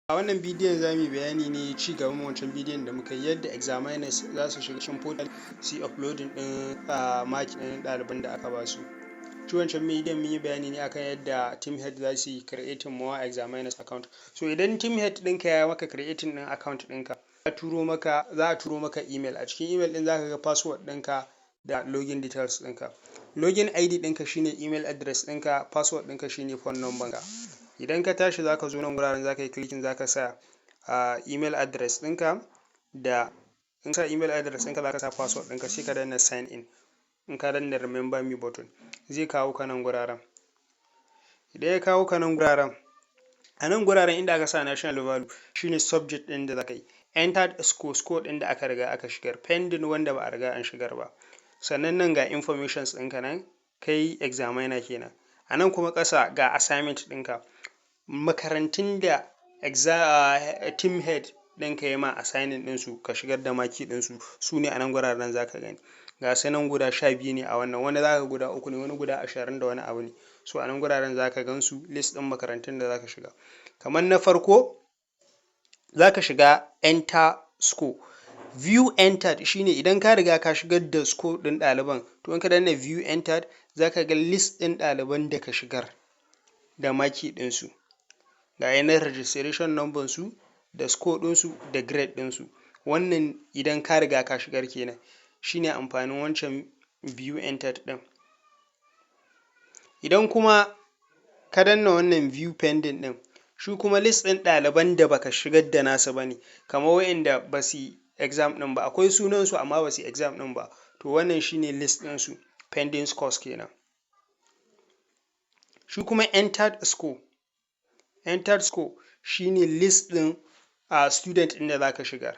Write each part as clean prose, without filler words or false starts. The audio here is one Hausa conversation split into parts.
A wannan bidiyon za mu yi bayani ne, ci gaban wancan bidiyon da muka yi, yadda examiners za su shiga cikin portal su yi uploading ɗin maki ɗin ɗaliban da aka ba su. Shi wancan bidiyon mun yi bayani ne akan yadda team head za su yi creating more examiners account. So idan team head ɗinka ya maka creating ɗin account ɗinka, za a turo maka email. A cikin email ɗin za ka ga password ɗinka da login details ɗinka. Login ID ɗinka shine email address ɗinka, password ɗinka shine phone number ka. Idan ka tashi, za ka zo nan wuraren, za ka yi clicking, za ka sa email address ɗinka, da in sa email address ɗinka, za ka sa password ɗinka, sai ka danna sign in. In ka danna remember me button, zai kawo ka nan guraren. Idan ya kawo ka nan guraren, a nan guraren inda aka sa national value shine subject ɗin da za ka yi. Entered score, score ɗin da aka riga aka shigar. Pending, wanda ba a riga an shigar ba. Sannan nan ga informations ɗinka nan, kai examiner kenan. A nan kuma ƙasa ga assignment ɗinka. Makarantun da team head ɗinka ya ma assigning ɗinsu ka shigar da maki ɗinsu, su ne a nan guraren za ka gani. Ga su nan guda 12 ne a wannan, wani za ka ga guda uku ne, wani guda 20 da wani abu ne. So a nan guraren za ka gan su, list ɗin makarantun da za ka shiga. Kamar na farko, za ka shiga enter score. View entered shine idan ka riga ka shigar da score ɗin ɗaliban, to in ka danna view entered, za ka ga list ɗin ɗaliban da ka shigar da maki ɗinsu. Ga nan registration number su da score ɗinsu da grade ɗinsu. Wannan idan ka riga ka shigar kenan. Shine amfanin wancan view entered ɗin. Idan kuma ka danna wannan view pending ɗin, shi kuma list ɗin ɗaliban da baka shigar da nasu ba ne, kamar wa'inda ba su yi exam ɗin ba, akwai sunansu amma ba su yi exam ɗin ba, to wannan shine list ɗinsu, pending scores kenan. Shi kuma entered score, entered score shine list ɗin student ɗin da za ka shigar.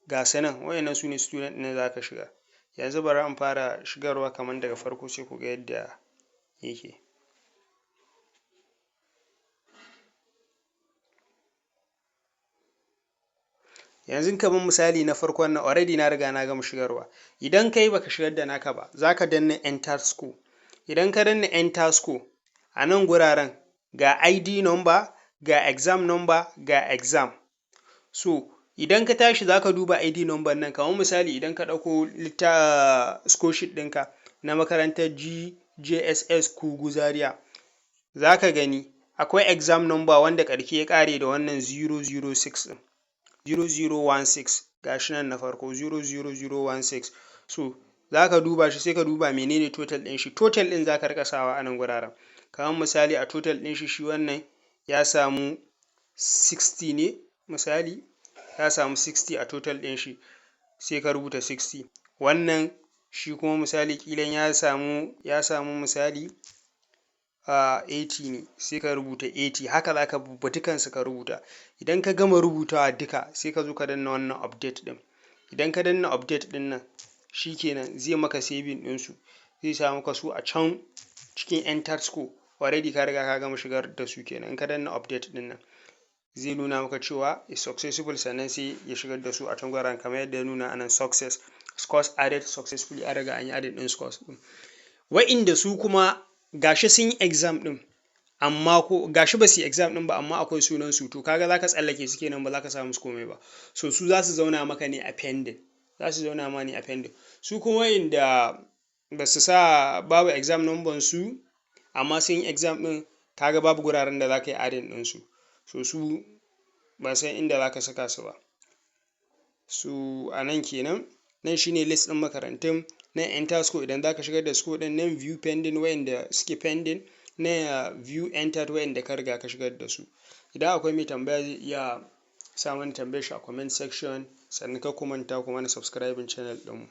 Ga su nan, waɗannan su ne student ɗin da za ka shigar. Yanzu bari in fara shigarwa kamar daga farko, sai ku ga yadda yake. Yanzu kamar misali na farkon nan, already na riga na gama shigarwa. Idan kai baka shigar da naka ba, za ka danna enter score. Idan ka danna enter score, a nan guraren ga ID number, ga exam number, ga exam. So idan ka tashi, za ka duba ID number nan. Kamar misali, idan ka ɗauko score sheet ɗinka na makarantar GJSS Kugu Zaria, za ka gani akwai exam number wanda ƙarshe ya ƙare da wannan 006 ɗin, 0016, ga shi nan na farko 00016. So za ka duba shi, sai ka duba menene total ɗin shi. Total ɗin za ka riƙa sawa a nan guraren. Kamar misali, a total ɗin shi, shi wannan ya samu 60 ne. Misali, ya samu 60 a total ɗin shi, sai ka rubuta 60. Wannan shi kuma misali ƙilan ya samu misali 80 ne, sai ka rubuta 80. Haka za ka bi dukansu ka rubuta. Idan ka gama rubutawa duka, sai ka zo ka danna wannan update ɗin. Idan ka danna update ɗin nan, shikenan, zai maka saving ɗinsu, zai sa maka su a can cikin entered score. Already ka riga ka gama shigar da su kenan. In ka danna update ɗin nan, zai nuna maka cewa is successful, sannan sai ya shigar da su a can guraren kamar yadda ya nuna anan, success, scores added successfully. An riga an yi adding ɗin scores ɗin. Wa'inda su kuma gashi sun yi exam ɗin, amma ko gashi ba su yi exam ɗin ba, amma akwai sunan su, to kaga za ka tsallake su kenan, ba za ka sa musu komai ba. So su za su zauna maka ne a pending, za su zauna ma ne a pending. Su kuma wa'inda ba su sa, babu exam number su amma sun yi exam ɗin, kaga babu guraren da za ka yi adding ɗinsu. So su ban san inda za ka saka su ba. So a nan kenan, nan shine list ɗin makarantun, nan enter score idan za ka shigar da score ɗin, nan view pending wa'inda suke pending, nan view entered wa'inda ka riga ka shigar da su. Idan akwai mai tambaya, zai iya sa mana tambayar shi a comment section. Sannan kar ku manta ku mana subscribing channel ɗinmu.